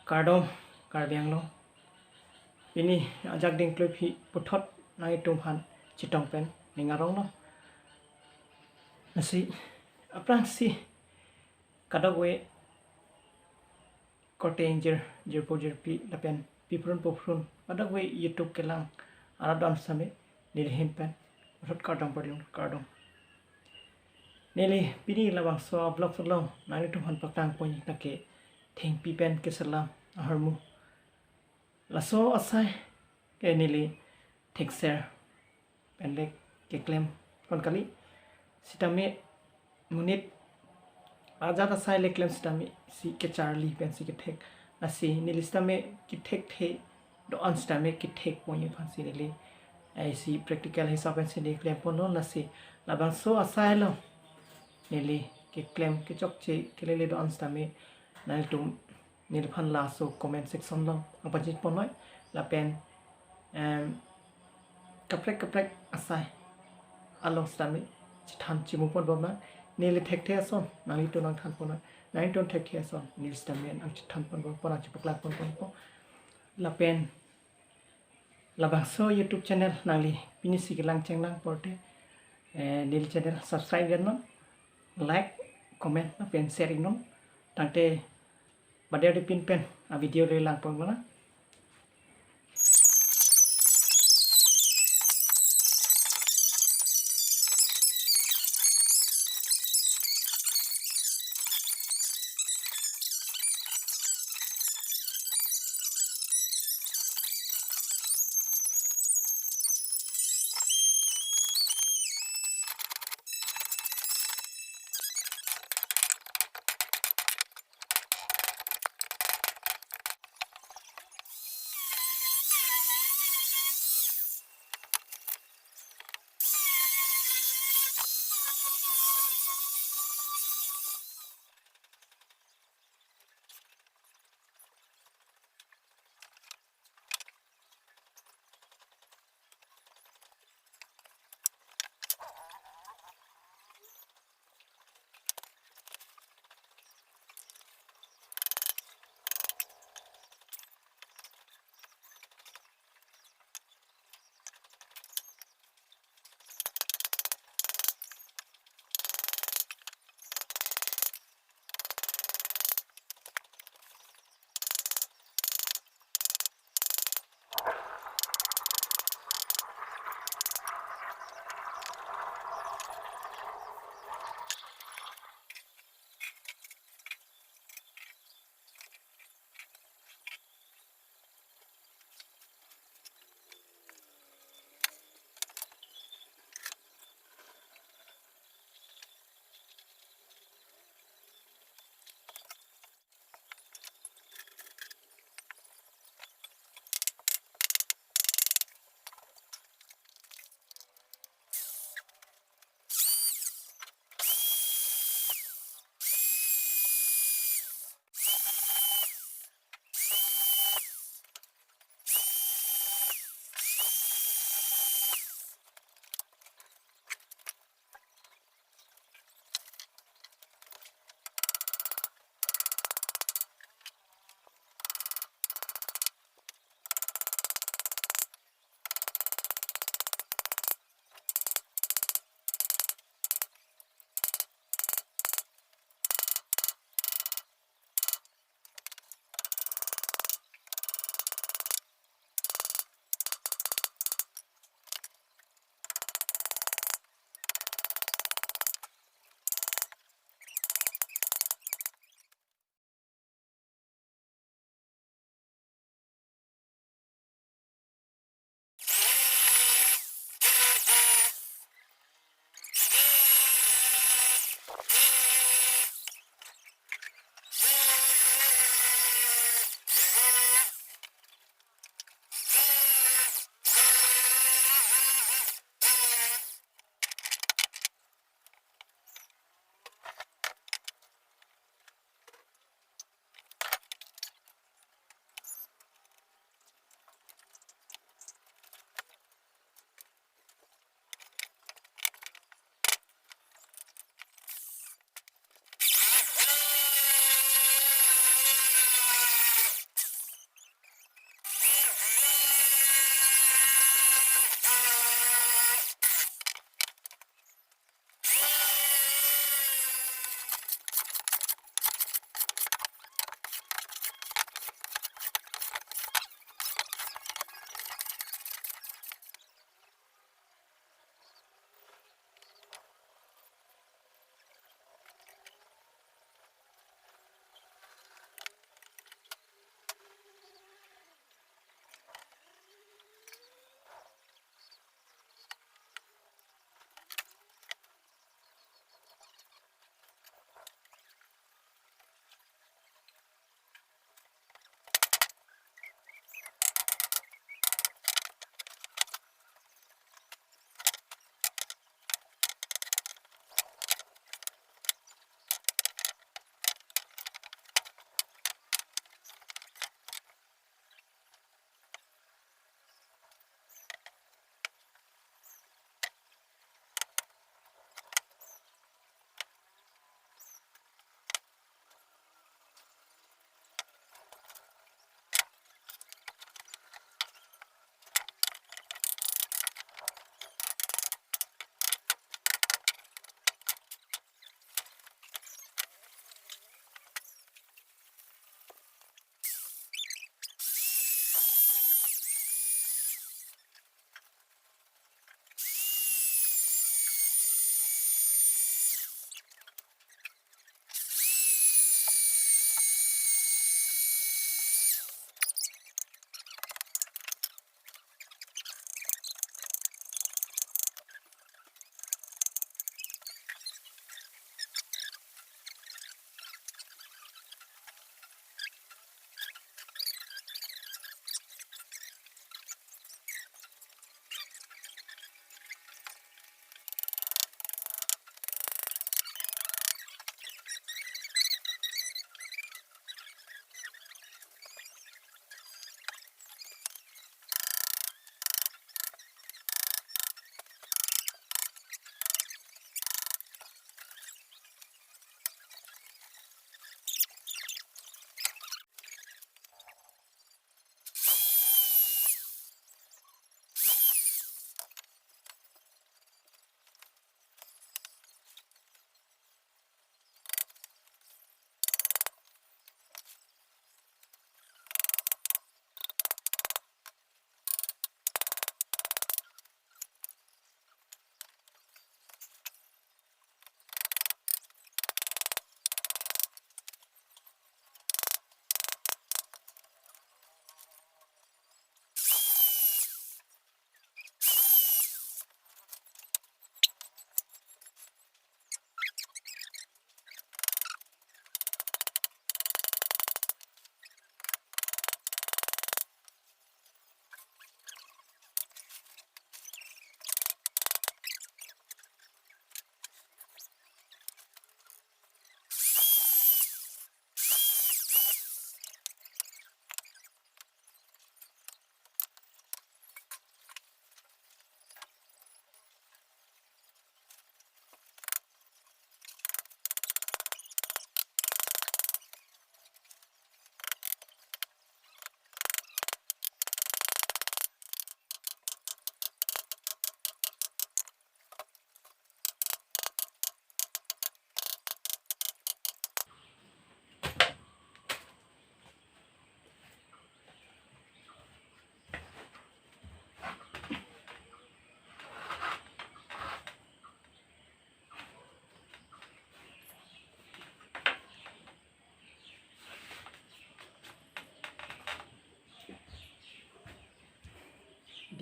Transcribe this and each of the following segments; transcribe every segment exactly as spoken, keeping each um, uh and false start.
Kardom, Karbi Anglong. Pini ajak ding klui phi puthot nanglitum aphan chetong pen ning arong lo. Lasi aphrangsi kadokave korte ingjir, jirpo jirpi lapen piprun pophrun, kadokave YouTube kelang arat don sitame neli ahin pen puthot kardom pardon, kardom. Neli pini labangso a-vlog along nanglitum aphan paktang ponji lake thengpi pen keselam ahormu. Laso asai ke neli thekser pen le keklem pon kali. Sitame monit ajat asai le klem sitame isi kecharli pensi kethek. Lasi neli sitame kethekthe do-an sitame kethek ponji aphansi neli, eh, isi practical hisap pensi neli klem ponlo. Lasi labangso asai along neli keklem kechokche kelele do-an sitame nanglitum neliphan laso comment section along nangpachini ponnoi lapen, em, kaprek kaprek asai along sitame chethan chimu pon bomnang. Neli thekthe ason nanglitum nangthan ponnoi, nanglitum thekthe ason neli sitame nangchethan pon bom, nangchepaklang pon bompo. Lapen labangso YouTube channel nangli pinisi kelang chenglang pulote, eh, neli channel subscribe iknon, like, comment lapen share iknon. Tangte bader dipin pen a-video le lang pon mana.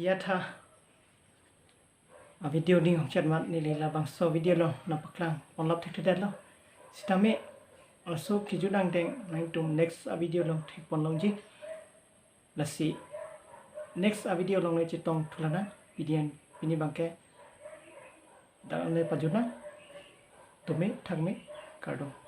Ya tha, a video ning hongchet mat neli labangso video along nangpaklang ponlap thekthedetlo. Sitame laso kejut angdeng nangtum next a video along thekponlongji. Lasi next a video along le chetong thulang nang, pini an pini abangke dak le pajut nang. Tumi thakmi, kardom.